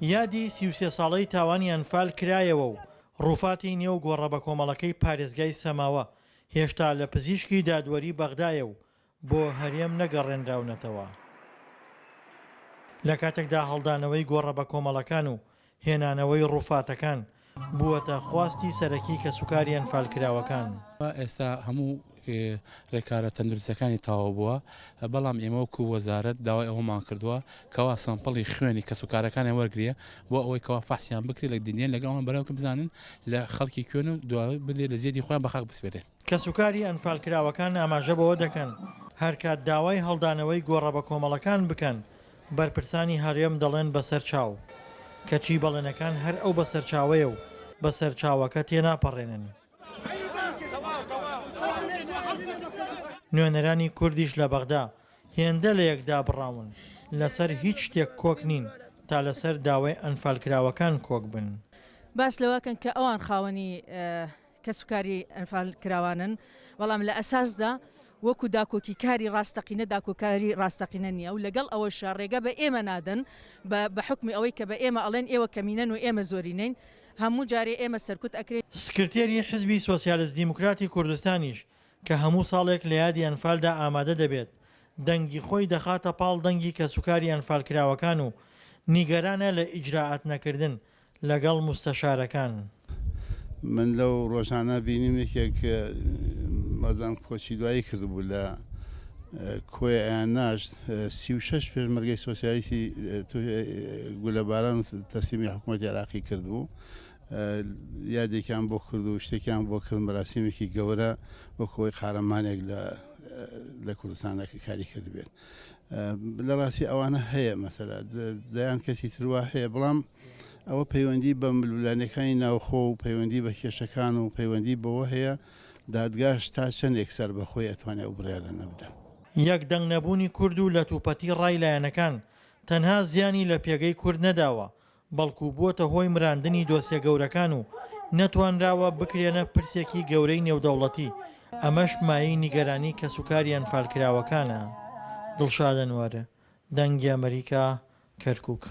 یادی 33 ساڵەی تاوانی ئەنفال کرایەوە و ڕووفاتی نێو گۆڕە بەکۆمەڵەکەی پارێزگای سەماوە هێشتا لە پزیشکی دادوەری بەغدایە و بۆ هەرێم نەگەڕێنراونەتەوە. لە کاتێکدا هەڵدانەوەی گۆڕە بەکۆمەڵەکان و هێنانەوەی ڕووفاتەکان بووەتە خواستی سەرەکی کەسوکاری ئەنفالکراوەکان. ئێستا هەموو رێکارە تەندروستیەکانی تەواو بووە، بەڵام ئێمە وەکو وەزارەت داوای ئەوەمان کردووە کەوا سامپڵی خوێنی کەسوکارەکانیان وەرگرێ بۆ ئەوەی کەوا فەحسیان بکرێت لە دنیای لەگەڵ ئەوان بەرەو کە بزانن لە خەڵکی کوێن و دوای بدرێت لە زێدی خۆیان بە خاک بسپێرێن. کەسوکاری ئەنفالکراوەکان ئاماژە بەوە دەکەن، هەرکات داوای هەڵدانەوەی گۆڕە بەکۆمەڵەکان بکەن، بەرپرسانی هەرێم دەڵێن بەسەر چاو، کەچی بەڵێنەکان هەر ئەو بەسەرچاوەیە و بەسەرچاوەکە تێناپەڕێنن. نوێنەرانی کوردیش لە بەغدا هێندە لە یەک دابڕاون، لەسەر هیچ شتێک کۆک نین تا لەسەر داوای ئەنفالکراوەکان کۆک بن. باس لەوەکەن کە ئەوان خاوەنی کەسوکاری ئەنفالکراوانن، بەڵام لە ئەساسدا وەکو داکۆکیکاری ڕاستەقینە داکۆکاری ڕاستەقینە نییە و لەگەڵ ئەوەشا ڕێگە بە ئێمە نادەن بە حوکمی ئەوەی کە بە ئێمە ئەڵێن ئێوە کەمینەن و ئێمە زۆرینەین هەموو جارێ ئێمە سەرکوت ئەکرێین. سکرتێری حزبی سۆسیالست دیموکراتی کوردستانیش کە هەموو ساڵێک لە یادی ئەنفالدا ئامادە دەبێت، دەنگی خۆی دەخاتە پاڵ دەنگی کەسوکاری ئەنفالکراوەکان و نیگەرانە لە ئیجرائات نەکردن لەگەڵ موستەشارەکان. من لەو ڕۆژانە بینیم یەکێک مەزان کۆچی دوایی کردبوو لە کۆیە ئەیان ناشت 36 پێشمەرگەی سۆسیالیستی گولەباران تەسلیمی حکوومەتی عێراقی کردبوو یادێکیان بۆ کرد و شتێکیان بۆ کرد مەراسیمێکی گەورە وەکو ئەوەی قارەمانێک لە لە کوردستانە کاری کردبێت لە ڕاستی ئەوانە هەیە مەسەلە دەیان کەسی تر وا هەیە بەڵام ئەوە پەیوەندی بە ململانێکانی ناوخۆ و پەیوەندی بە کێشەکان و پەیوەندی بەوە هەیە دادگاش تا چەندێک سەربەخۆی ئەتوانێ ئەو بڕیارانە بدا. یەک دەنگ نەبوونی کورد و لەتوپەتی ڕای لایەنەکان تەنها زیانی لە پێگەی کورد نەداوە، بەڵکو بووەتە هۆی مراندنی دۆسیە گەورەکان و نەتوانراوە بکرێنە پرسێکی گەورەی نێودەوڵەتی، ئەمەش مایەی نیگەرانی کەسوکاری ئەنفالکراوەکانە. دڵشاد ئەنوەر، دەنگی ئەمەریکا، کەرکوک.